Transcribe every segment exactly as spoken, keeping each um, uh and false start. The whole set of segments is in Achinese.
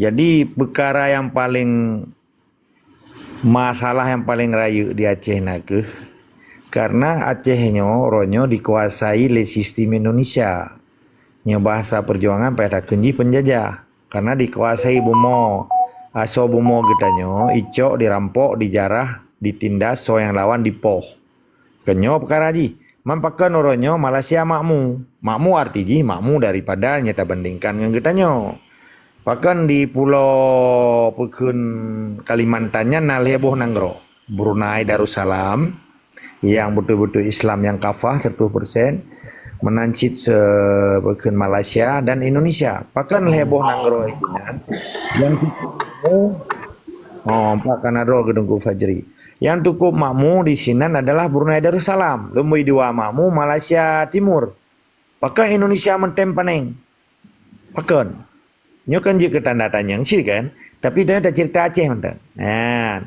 Jadi peukara nyang paleng, masalah nyang paleng rayeuk di Aceh nakeuh, karena Aceh nyoe uroe nyoe dikuasai lé sistem Indonesia. Nyoe bahasa perjuangan payah takheun jih penjajah, karena dikuasai bumoe. Asoe bumoe geutanyoe icok, dirampok, dijarah, ditindas, soe nyang lawan dipoh. Keunyoe peukara jih, man pakon uroe nyoe Malaysia makmu? Makmu arti jih makmu daripada nyoe tabandingkan ngon geutanyoe. Pakon di pulo peukheun Kalimantan nyan na lhée boh nanggroe. Brunei Darussalam, nyang beutôi-beutôi Islam nyang kafah seratus persen, meunan cit se-, peukheun Malaysia dan Indonesia. Pakon lhée boh nanggroe sinan? Nyang, oh, empat kana droe keu Teungku Fajri. Nyang cukup makmu di sinan adalah Brunei Darussalam. Lom bui dua makmu Malaysia Timur. Pakon Indonesia meuntém paneng? Pakon? Nyoe kan jeuet keu tanda tanya cit kan? Tapi tanyoe tacerita Aceh mantong. Nah,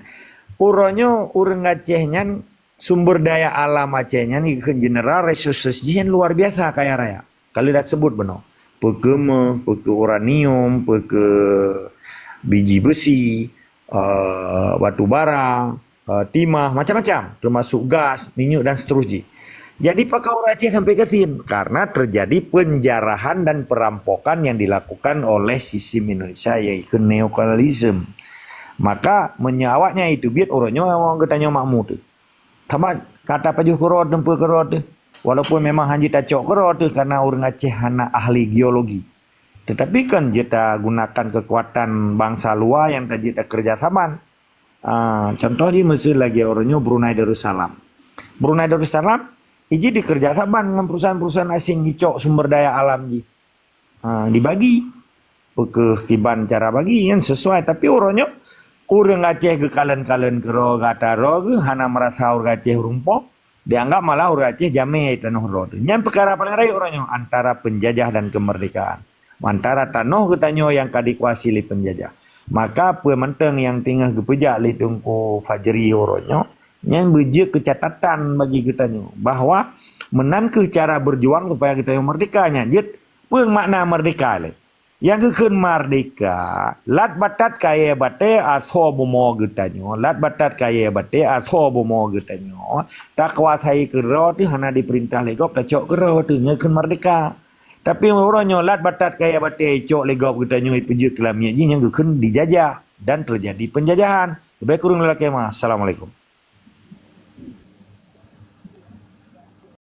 uroe nyoe ureuëng Aceh nyan, sumber daya alam Aceh nyan, ikheun general, resources jih nyan luar biasa kaya raya. Ka lheueh dah sebut bunoe. Peu keu meuh, peu keu uranium, peu keu biji besi, eh, batu bara, eh, timah, macam-macam, termasuk gas, minyeuk dan seterus jih. Jadi pakon ureuëng Aceh sampai gasien? Karena terjadi penjarahan dan perampokan yang dilakukan oleh sistem Indonesia, yaitu neokolonialisme. Maka meunyoe awaknyan itu biet, uroe nyoe awak geutanyoe makmu teuh. Sama kata pajoh keudroe, teumpeue keudroe teuh. Walaupun memang hana jitacok keudroe teuh karena ureuëng Aceh hana ahli geologi. Tetapi kan jeuet tagunakan kekuatan bangsa luar nyang tajeuet takeureuja saban. Ah, contoh jih miseu lagée uroe nyoe Brunei Darussalam. Brunei Darussalam iji dikeureuja saban ngon perusahaan-perusahaan asing, jicok sumber daya alam jih. Ha, dibagi. Peu keuh kiban cara bagi nyan sesuai, tapi uroe nyoe ureuëng Aceh geukalon-kalon keudroe, gata droe geuh hana meurasa ureuëng Aceh ureuëng po, dianggap malah ureuëng Aceh jamé tanoh droe teuh. Nyan peukara paleng rayeuk uroe nyoe antara penjajah dan kemerdekaan. Antara tanoh geutanyoe nyang ka dikuasai lé penjajah. Maka peue mantong nyang teungoh geupeujak lé Teungku Fajri uroe nyoe, nyan beujeuet keu catatan bagi geutanyoe bahwa meunan kheueh cara berjuang supaya geutanyoe merdeka nyan jeuet. Peue makna merdeka lé? Nyang geukheun merdeka, lat batat kayée batée asoe bumoe geutanyoe, lat batat kayée batée asoe bumoe geutanyoe, takuasai keudroe teuh, hana dipeurintah lé gob, tacok keudroe teuh, nyan kheun merdeka. Tapi uroe nyoe lat batat kayée batée icok lé gob geutanyoe, ipeujeuet keu lamiet jih, nyan geukheun dijajah dan terjadi penjajahan. Leubeh kureueng lakée meu'ah. Assalamualaikum.